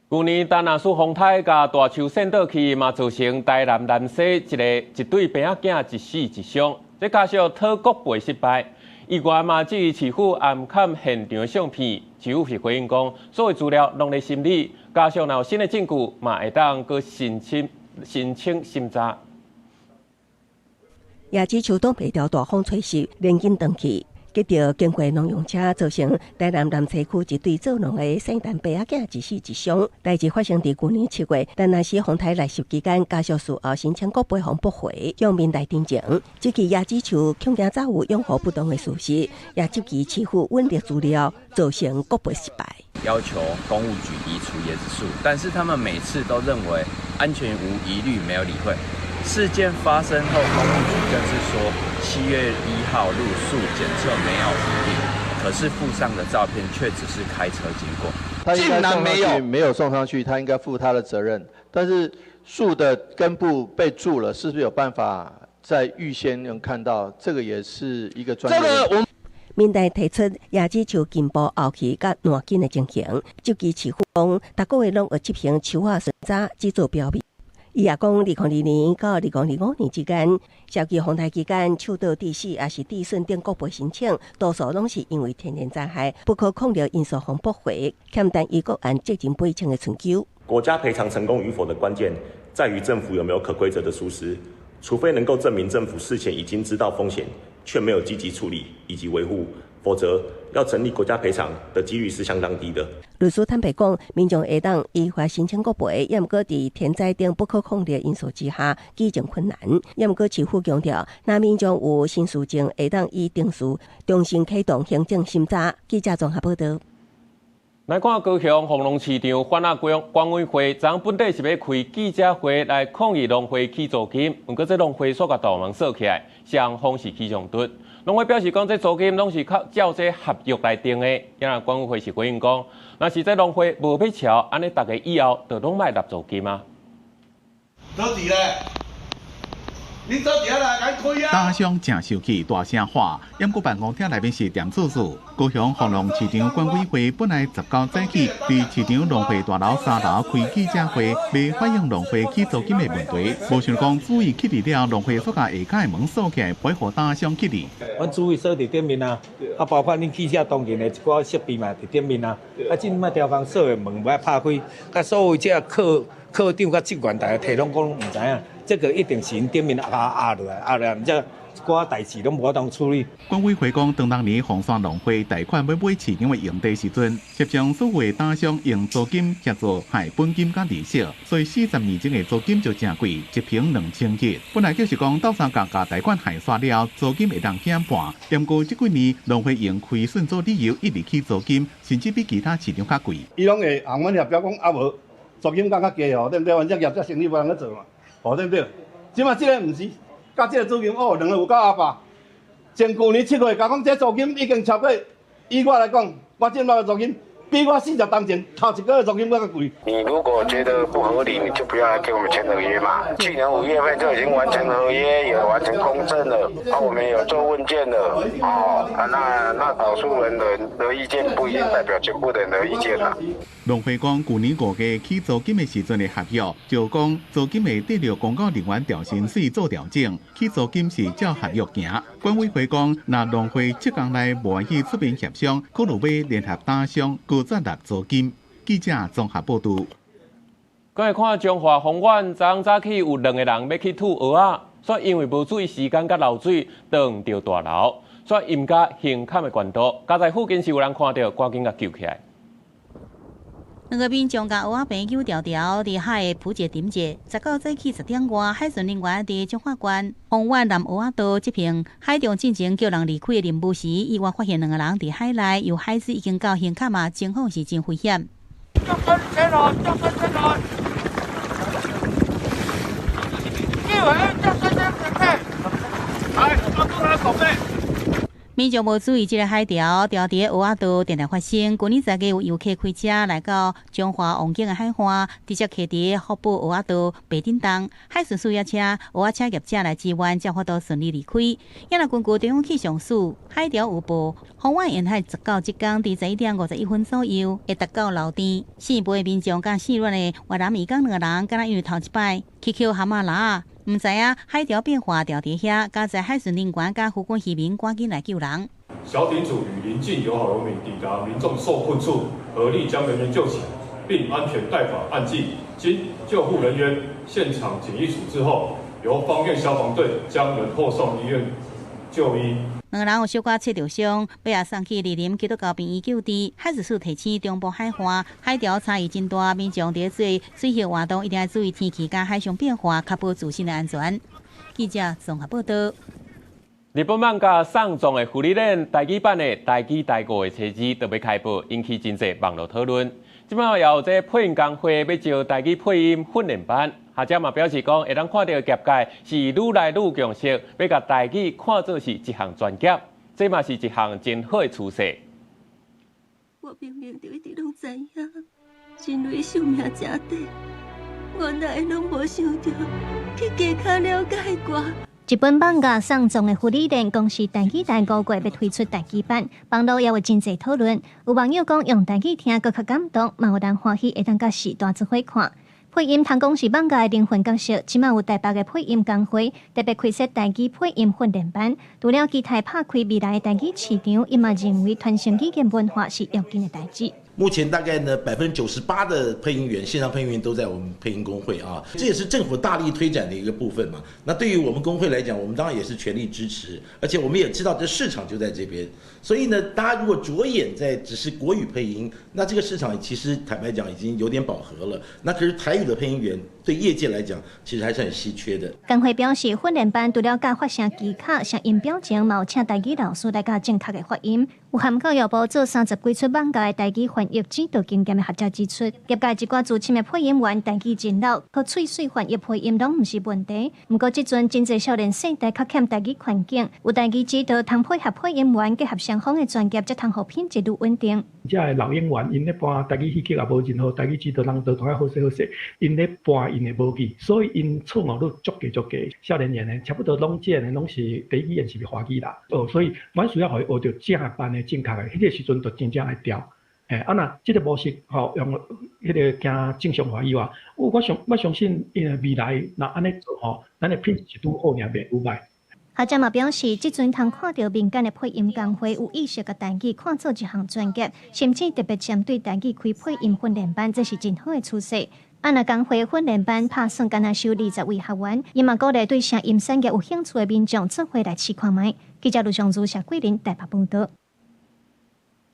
舊年丹那斯風颱共大樹扇倒去，嘛造成台南南勢一个一對病仔囝一死一傷。這家屬討國賠失敗，議員嘛質疑市府暗崁現場相片，市府是回應講，所有資料攏咧審理，家屬若有新的證據，嘛會當閣申請申請審查。椰子樹擋袂牢大風吹襲，連根斷去。結著經過農用車，造成台南南勢區一對做農的聖誕爸仔囝一死一傷。代誌發生佇舊年7月，但若是風颱來襲期間，家屬事後申請國賠予駁回，向民代陳情。這起椰子樹恐驚早有養護不當的事實，也質疑市府隱匿資料，造成國賠失敗。要求工務局移除椰子樹，但是他們每次都認為安全無疑慮，沒有理會。事件發生後，工務局更是說7月1號路樹檢測沒有疑慮，可是附上的照片卻只是開車經過。他應該送上去，沒有送上去，他應該負他的責任。但是樹的根部被蛀了，是不是有辦法在預先能看到？這個也是一個專業。這個我民代提出椰子樹根部凹去佮爛根的情形，就其市府講，逐個月攏會執行樹仔巡查，只做標誌。伊也講，2022年到2025年之間，社區風颱期間，樹倒致死抑是致損等國賠申請，多數攏是因為天然災害不可抗力因素予駁回，欠單一個案責任賠償的尋求。國家賠償成功與否的關鍵，在於政府有沒有可歸責的疏失，除非能夠證明政府事前已經知道風險，卻沒有積極處理以及維護，否則要成立國家賠償的幾率是相當低的。律師坦白講，民眾會當依法申請國賠，也毋過佇天災等不可抗力因素之下，舉證困難。也毋過市府強調，若民眾有新事證，會當依程序重新啟動行政審查。記者綜合報導。來看高雄豐隆市場販仔管管委會，昨本底是欲開記者會來抗議農會起租金，毋過這農會煞共大門鎖起來，雙方是起衝突。農會表示講，這租金攏是靠照這合約來定的。啊，管委會是回應講，若是這農會無欲調，按呢逐家以後就攏莫納租金啊。倒佇咧？你走伫遐來共開啊！打商誠生氣，大聲喊。毋過辦公廳內面是恬蹙蹙。高雄豐隆市場管委會本來19早起，佇市場農會大樓3樓開記者會，欲反映農會起租金的問題。無想講主委起佇了，農會煞共下跤的門鎖起來，袂予打商起佇。阮主委鎖佇頂面啊，啊，包括恁記者當然的一寡設備嘛佇頂面啊。啊，這擺牢房鎖的門欲拍開，佮所有這課課長佮職員，逐家提攏講毋知影，這個一定是𪜶頂面壓壓落來，壓落來，毋才一寡代誌攏無法當處理。管委會講，當當年鳳山農會貸款欲買市場的用地時陣，協商所有的打商用租金協助還本金佮利息，所以40年前的租金就誠貴，一坪2100。本來就是講鬥相共共貸款還煞了，租金會當減半。毋過這幾年農會用虧損做理由，一直起租金，甚至比其他市場較貴。伊攏會向阮協調講，啊無租金降較低哦，對毋對？反正業者生意無人去做嘛，哦對毋對？這擺這个毋是。佮這个租金哦，兩个有夠阿爸。前舊年7月，共講這租金已經超過，以我來講，我這擺的租金比我40當前頭一個月租金閣較貴。你如果覺得不合理，你就不要來給我們簽合約嘛。去年5月份就已經完成合約，也完成公證了，啊，我們有做問卷了，哦，啊，那少數人的意見不一定代表全部的人的意見啦。農會講，舊年5月起租金的時陣的合約，就講租金會對著公教人員調薪水做調整，起租金是照合約行。管委會講，若農會這工內無願意出面協商，可能欲聯合打商高設立租金。記者綜合報導。過來看彰化豐原，昨早起有兩個人欲去吐蚵仔，煞因為無注意時間佮流水，撞著大樓，煞淹甲胸坎的懸度。佳哉附近是有人看著，趕緊共救起來。兩個民眾共蚵仔棚揪牢牢，佇海的浮者頂者，19早起10點外，海巡人員佇彰化縣豐原南蚵仔島這片海中進行救人離開的任務時，意外發現兩個人佇海內，有海水已經到胸坎啊，情況是真危險。民眾無注意這个海潮，牢佇蚵仔島定定發生。舊年10月有遊客開車來到彰化王景的海岸，直接騎佇福寶蚵仔島白頂洞，海巡署也請蚵仔車業者來支援，才有法度順利離開。也若根據中央氣象署海潮預報，豐原沿海19這工佇11點51分左右會達到樓頂。四尾民眾佮四亂的越南移工兩个人，敢若因為頭一擺去抾蛤蟆蜊。毋知影海潮變化，牢佇遐，佳哉海巡人員佮附近漁民趕緊來救人。小艇組與鄰近友好農民抵達民眾受困處，合力將人員救起，並安全帶返岸際。經救護人員現場檢疫處置後，由方院消防隊將人後送醫院就醫。兩个人有小可切著傷，欲也送去蒞林基督教病院救治。海事處提醒中部海岸海潮差異真大，民眾佇做水域活動一定要注意天氣佮海象變化，確保自身的安全。記者綜合報導。日本漫畫喪葬的芙莉蓮台語版的台語台語的冊子都欲開播，引起真濟網路討論。這擺也有這配音工會欲招台語配音訓練班，學者嘛表示講，會當看著業界是愈來愈共識，欲共台語看做是一項專業，這嘛是一項真好的趨勢。我明明就一直攏知影，人類壽命誠短，我哪會攏無想著去加較了解我。日本漫畫喪葬的芙莉蓮公司台語台5月欲推出台語版，網路也有真濟討論。有網友講用台語聽閣較感動，嘛有人歡喜會當佮時代做伙看。配音通講是漫畫的靈魂角色，這馬有台北的配音工會特別開設台語配音訓練班。除了期待拍開未來的台語市場，伊嘛認為傳承語言文化是要緊的代誌。目前大概呢98%的配音員，線上配音員都在我們配音工會啊，這也是政府大力推展的一個部分嘛。那對於我們工會來講，我們當然也是全力支持，而且我們也知道這市場就在這邊，所以呢，大家如果著眼在只是國語配音，那這個市場其實坦白講已經有點飽和了。那可是台語的配音員對業界來講，其實還是很稀缺的。工會表示，訓練班除了教發聲技巧、聲音表情，嘛有請台語老師來教正確的發音。有含教育部做30幾齣漫畫的台語翻譯指導經驗的學者指出，業界一寡資深的配音員台語真老，靠喙水翻譯配音攏毋是問題。毋過這陣真濟少年世代較欠台語環境，有台語指導，通配合配音員結合雙方的專業，才通予品質愈穩定。遮的老演員，𪜶咧搬台語戲劇也無任何台語指導人，都同遐好勢好勢，𪜶咧搬𪜶的無語，所以𪜶錯誤率足低足低。少年員的差不多攏這个攏是第一語言是華語啦，哦，所以阮需要予伊學著正班的正確的，彼個時陣就真正會調。嘿，啊若這個模式吼用彼個行正常化以外，我相信，因為未來若按呢做吼，咱的品質是拄好爾，袂有䆀。學者嘛表示，這陣通看著民間的配音工會有意識共台語看做一項專業，甚至特別針對台語開配音訓練班，這是真好的趨勢。啊，若工會訓練班拍算干焦收20位學員，伊嘛鼓勵對聲音產業有興趣的民眾做伙來試看覓。記者盧尚如、謝桂林台北報導。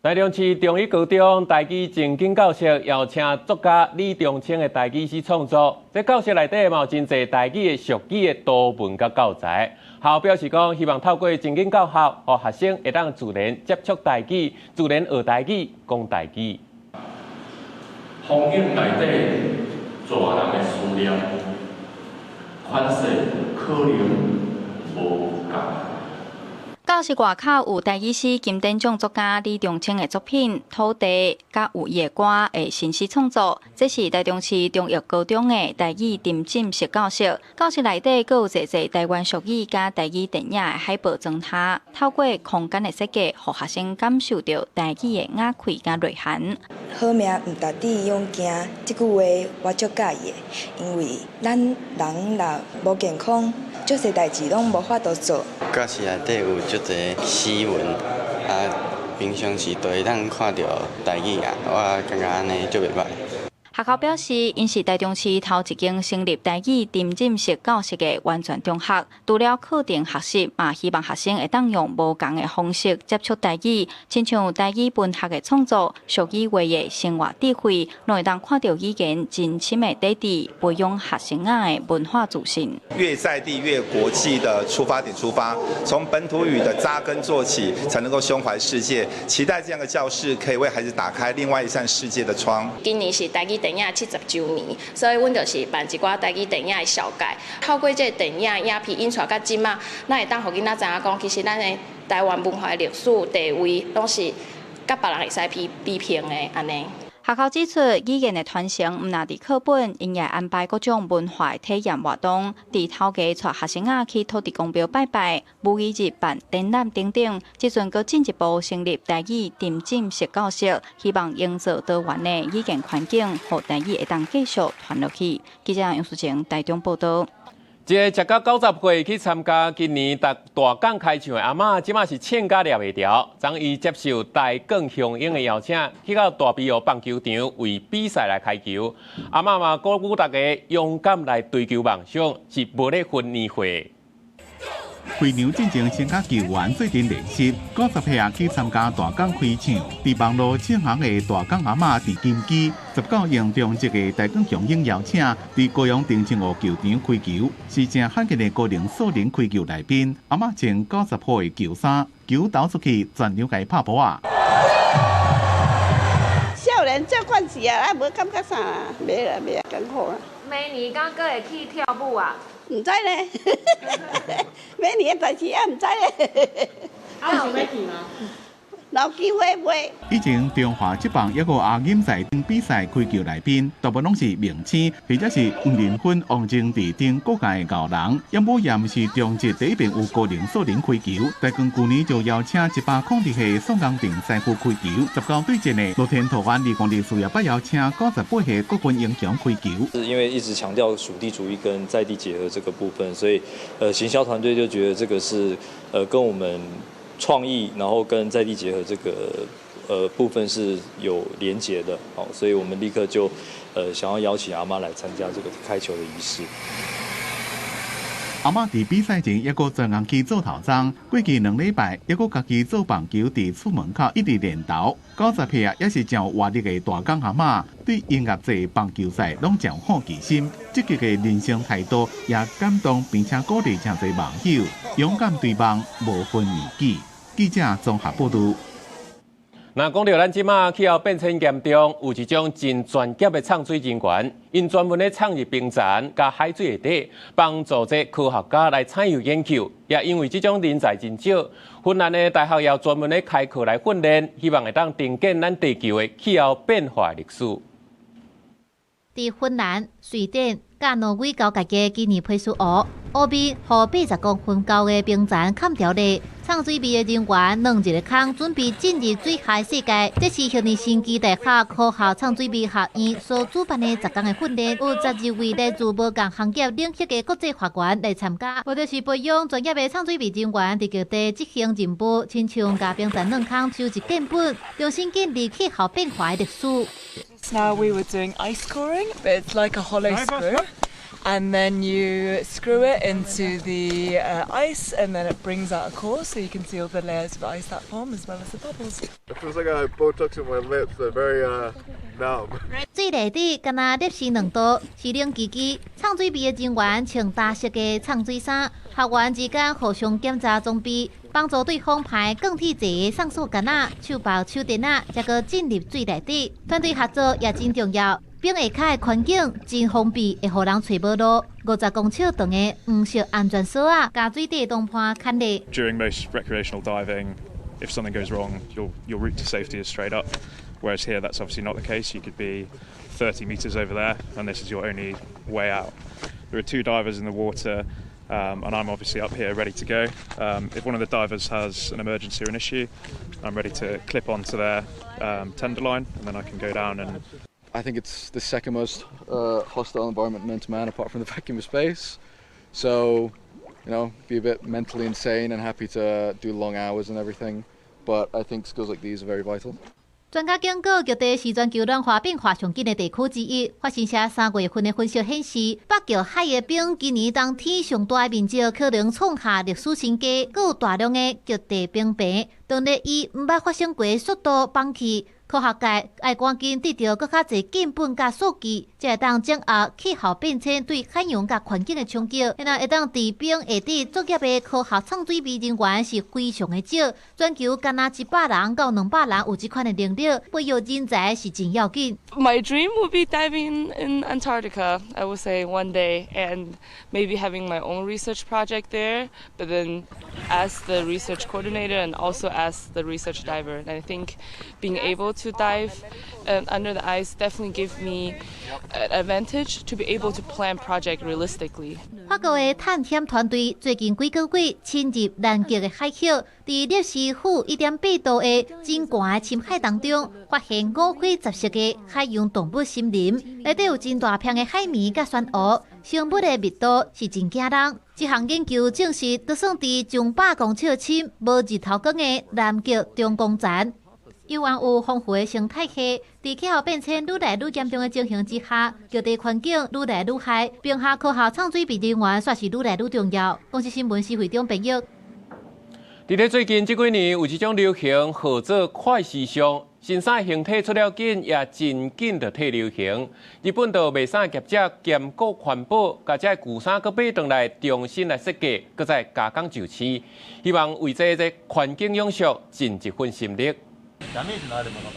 台中市中一高中台語情景教室邀請作家李中清的台語詩創作。這教室內底嘛有真濟台語的俗語的圖文佮教材。學校表示講，希望透過情景教學，予學生會當自然接觸台語，自然學台語，講台語。風景內底大人的思念，款式可能無仝。教室外口有台語詩金典獎作家李中清的作品《土地》，佮有伊的歌的新詩創作。這是台中市中一高中的台語沉浸式教室。教室內底閣有濟濟台灣俗語佮台語電影的海報裝貼，透過空間的設計，予學生感受著台語的雅氣佮內涵。好命毋值得勇行，這句話我足佮意的，因為咱人若無健康，足濟代誌攏無法度做。教室內底有足濟詩文，啊，平常時都會當看著台語啊，我感覺按呢足袂䆀。學校表示，𪜶是台中市頭一間成立台語沉浸式教室的完全中學。除了課程學習，嘛希望學生會當用無仝的方式接觸台語，親像台語文學的創作、俗語話的生活智慧，攏會當看著語言真深的底蘊，培養學生仔的文化自信。越在地越國際的出發點出發，從本土語的扎根做起，才能夠胸懷世界。期待這樣的教室可以為孩子打開另外一扇世界的窗。今年是台語電影70週年，所以阮就是辦一寡台語電影的紹介。透過這個電影影片演出來到這馬，咱會當予囡仔知影講，其實咱的台灣文化的歷史地位，攏是佮別人會使比比拼的按呢。學校指出，語言的傳承毋但佇課本，𪜶也安排各種文化體驗活動。佇頭家帶學生仔去土地公廟拜拜，母語日辦展覽等等。這陣閣進一步成立台語沉浸式教室，希望營造多元的語言環境，予台語會當繼續傳落去。記者楊淑晴台中報導。一个食到90歲去參加今年大港開唱的阿嬤，這馬是唱甲掠袂牢。昨伊接受台鋼雄鷹的邀請，去到大埤湖棒球場為比賽來開球。阿嬤嘛鼓舞大家勇敢來追求夢想，是無咧分年歲。開場進前先佮球員做陣練習，90歲啊去參加大港開唱，佇網路唱紅的大港阿嬤鄭金基，19應中職的台鋼雄鷹邀請，佇高雄澄清湖球場開球，是誠罕見的高齡素人開球來賓。阿嬤穿90號的球衫，球投出去，全場共拍噗仔。少年這慣勢啊，啊無感覺啥，袂啦袂啊，艱苦啊。明年敢閣會去跳舞啊？毋知咧，明年的代誌也毋知咧。啊，有想欲去嗎？有機會袂。以前中華職棒抑閣亞錦賽比賽開球來賓，大部分攏是明星，或者是黃仁勳、王貞治等各界的熬人。也無也毋是中職第一遍有高齡素人開球，台鋼舊年就邀請102歲宋江定師傅開球，19對戰的樂天桃猿2024也捌邀請98歲國軍英雄開球。是因為一直強調屬地主義跟在地結合這個部分，所以行銷團隊就覺得這個是跟我們創意，然後跟在地結合這個部分是有連結的，好，所以我們立刻就想要邀請阿嬤來參加這個開球的儀式。阿嬤佇比賽前抑閣專工去做頭鬃，過去2禮拜抑閣家己做棒球佇厝門口一直練投。90歲啊，也是誠有活力的大港阿嬤，對音樂節、棒球賽攏誠有好奇心，積極的人生態度也感動並且鼓勵誠濟網友，勇敢追夢，無分年紀。記者綜合報導。若講著咱這馬氣候變遷嚴重，有一種真專業的藏水人員，𪜶專門咧藏入冰層佮海水內底，幫助這科學家來採樣研究。也因為這種人才真少，芬蘭的大學也專門咧開課來訓練，希望會當重建咱地球的氣候變化歷史。佇芬蘭、瑞典、佮挪威交界的基尼佩斯湖，湖面予80公分高的冰層崁牢咧。藏水埤的人員鑽一個空，準備進入水下世界。這是赫爾辛基大學科學藏水埤學院所主辦的10工的訓練，有12位來自無仝行業領域的國際學員來參加。為的是培養專業的藏水埤人員，佇極地執行任務，親像共冰層鑽空收集樣本，重新建立氣候變化的歷史。 Now we were doing ice coring, but it's like a hollow screw. And then you screw it into the ice, and then it brings out a core, so you can see all the layers of ice that form as well as the bubbles. It feels like I have Botox in my lips. They're very numb. 水內底敢若攝氏2度，是冷吱吱。藏水埤的人員穿焦色的藏水衫，學員之間互相檢查裝備，幫助對方排鋼鐵製的送索桿仔、手縛手電仔，才閣進入水內底。團隊合作也真重要。冰下跤的環境真封閉，會予人揣無路。50公尺長的黃色安全索仔，共水底同伴牽咧。 During most recreational diving, if something goes wrong, your route to safety is straight up. Whereas here, that's obviously not the case. You could be 30 meters over there, and this is your only way out. There are two divers in the water, and I'm obviously up here ready to go. If one of the divers has an emergency or an issue, I'm ready to clip onto their tender line, and then I can go down and I think it's the second most hostile environment known to man, apart from the vacuum of space. So, be a bit mentally insane and happy to do long hours and everything. But I think skills like these are very vital. 專家警告，極地是全球暖化變化上緊的地區之一。法新社3月份的分析顯示，北極海的冰今年冬天上大的面積可能創下歷史新低，閣有大量的極地冰棚，當咧以毋捌發生過的速度崩去。科學界愛趕緊得著閣較濟樣本佮數據，才會當掌握氣候變遷對海洋佮環境的衝擊。若會當佇冰下底作業的科學藏水埤人員是非常的少，全球干焦100人到200人有這款的能力，培育人才是真要緊。 My dream would be diving in Antarctica, I would say one day, and maybe having my own research project there, but then as the research coordinator and also as the research diver. And I think being able to dive under the ice definitely give me an advantage to be able to plan project realistically. 法國的探險團隊最近幾個月深入南極的海域，佇攝氏-1.8度的真寒的深海當中，發現五花雜色的海洋動物森林，內底有真大片的海綿佮珊瑚，生物的密度是真驚人。這項研究證實，就算佇上百公尺深、無日頭光的南極中光層，猶原有豐富的生態系。佇氣候變遷愈來愈嚴重的情形之下，極地環境愈來愈壞，冰下科學藏水埤人員煞是愈來愈重要。公視新聞施惠中編譯。佇咧最近這幾年，有一種流行號做快時尚，新衫形體出了緊，也真緊就退流行。日本就賣衫業者兼顧環保，共這舊衫閣買轉來重新來設計，閣再加工上市，希望為這個環境永續盡一份心力。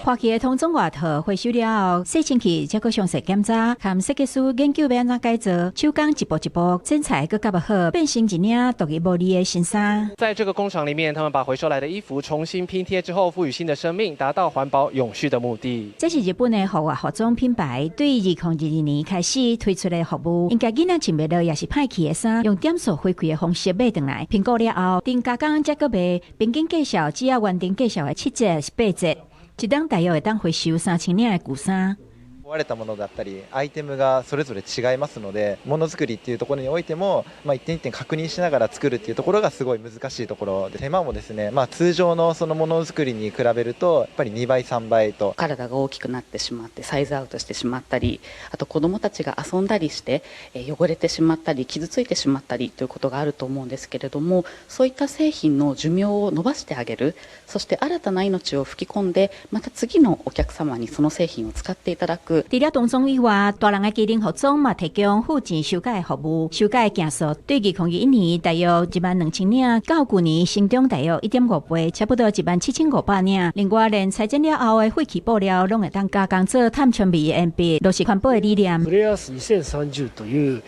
花旗的童裝外套回收了後，洗清氣，才閣詳細檢查，和設計師研究欲按怎改造，手工一步一步剪裁，閣夾好，變成一領獨一無二的新衫。在這個工廠裡面，他們把回收來的衣服重新拼貼之後，賦予新的生命，達到環保永續的目的。這是日本的復活服裝品牌，對2022年開始推出的服務，𪜶共囡仔穿袂落，抑是歹去的衫，用點數回饋的方式買轉來，評估了後，經加工才閣賣，平均價數只要原定價數的7折抑是8折，一冬大約會當回收3000領的舊衫。壊れたものだったりアイテムがそれぞれ違いますので、ものづくりっていうところにおいても、一点一点確認しながら作るっていうところがすごい難しいところで、手間もですね、通常のそのものづくりに比べるとやっぱり2倍3倍と。体が大きくなってしまってサイズアウトしてしまったり、あと子どもたちが遊んだりして汚れてしまったり傷ついてしまったりということがあると思うんですけれども、そういった製品の寿命を延ばしてあげる、そして新たな命を吹き込んで、また次のお客様にその製品を使っていただく。除了童裝以外，大人的機能服裝嘛提供付錢修改服務，修改件數對2021年大約12000領，到舊年成長大約1.5倍，差不多17500領。另外，連裁剪了後的廢棄布料，攏會當加工做碳纖維的鉛筆，落實環保的理念。プレアース2030という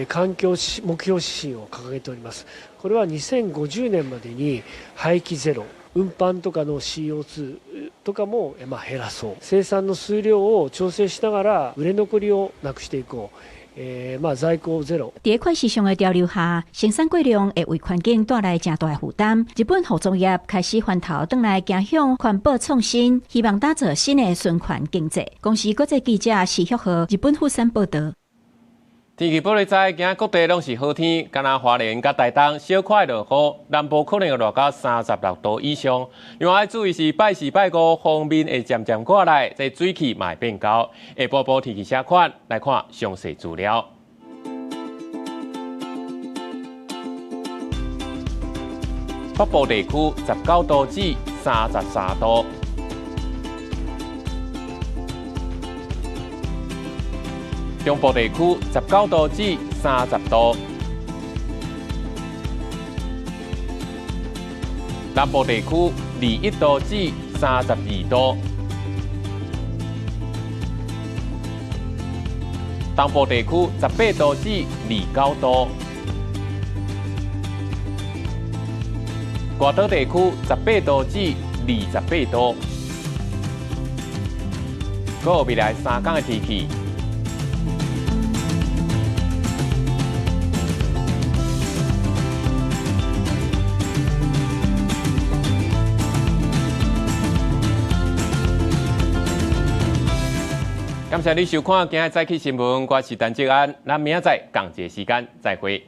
環境目標指針を掲げております。これは2050年までに廃棄ゼロ。運搬とかの CO2 とかも減らそう。生産の数量を調整しながら売れ残りをなくしていこう。在庫ゼロ。佇快時尚的潮流下，生產過量會為環境帶來誠大的負擔。日本服裝業開始翻頭轉來走向環保創新，希望打造新的循環經濟。公視國際記者施旭和日本富山報道。天氣報你知，今仔各地攏是好天，敢若花蓮佮台東小可落雨，南部可能會落到36度以上。另外注意是拜四、拜五鋒面會漸漸過來，這水汽嘛會變高。下晡晡天氣啥款？來看詳細資料。北部地區19度至33度。中部地區19度至30度，南部地區21度至32度，東部地區18度至29度，外島地區18度至28度。閣有未來3天的天氣。感謝你收看今日早起新聞，我是陳志安，咱明仔載仝一个時間再會。